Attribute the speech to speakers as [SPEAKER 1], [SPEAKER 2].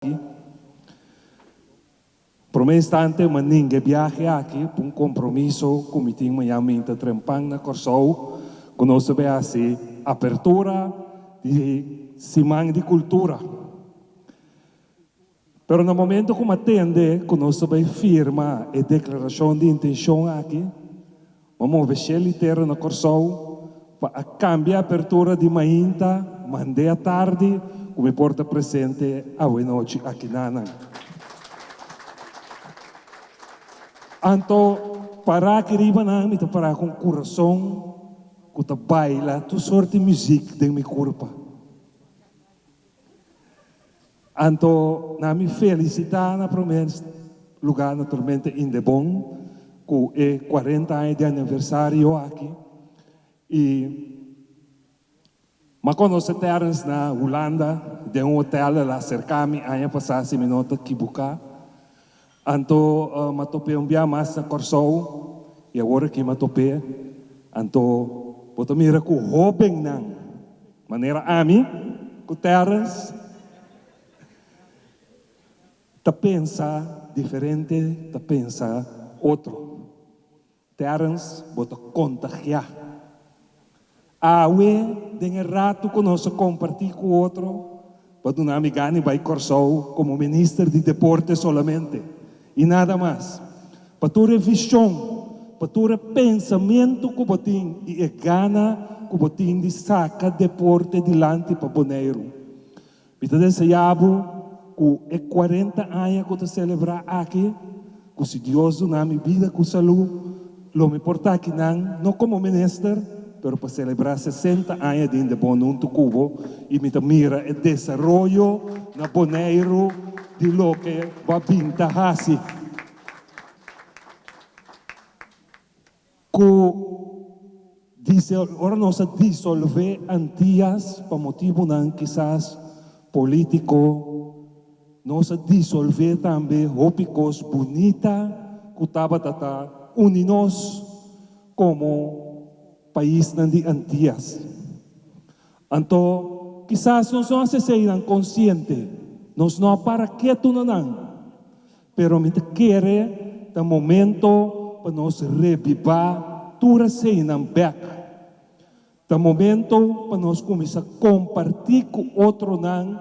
[SPEAKER 1] Aki. Prome instante m'a ninga e biahe aki pa un compromiso cu mi tin mañan minta trempan na Corsou cu nos ta bay haci apertura di Siman di Cultura. Pero na momento cu m'a tende cu nos ta bay firma e declaracion di intencion aki, m'a move shel y tera na Corsou pa a cambia apertura di mainta mand'e atardi cu mi por ta presente awe nochi akinanan. Anto para aki riba nan mi ta para cu un curason cu ta baila tur soort di muziek den mi curpa. Anto na mi felicita na prome lugar naturalmente Indebon cu e cuarenta aña di aniversario aki y m'a conoce Terence na Hulanda den un hotel el a acerca mi aña pasa si mi no ta kibuca. Anto m'a top'é un bia mas na Kòrsou i awor aki m'a top'é. Anto bo ta mira ku hóbennan manera ami ku Terrence ta pensa diferente, ta pensa otro. Terrence, bo ta kontagiá. Awe, den e ratu ku nos a kompartí ku otro, bo a duna mi gana di bai Kòrsou komo minister di deporte solamente i nada mas. Pa tur e vishon, pa tur e pensamentu ku bo tin i e gana ku bo tin di saka deporte dilanti pa Boneiru. Mi ta deseá bo ku e kuarenta aña ku ta selebrá aki, ku si Dios duna mi bida ku salú, lo mi por ta akinan, no komo minister, pero pa selebrá sesenta aña den de bon huntu ku bo, i mi ta mira e desaroyo na Boneiru di loke bo a bin ta hasi. Ku dise ora nos a disolvé Antias pa motibunan kisas polítiko, nos a disolvé tambe hopi kos bunita ku tabata ta uni nos komo paisnan di Antias. Anto, kisas nos no hasi eseinan konsiente, nos no a para ketu na nan. Pero mi ta kere ta momento pa nos rebibá tur eseinan bèk. Ta momento pa nos kuminsá kompartí ku otronan.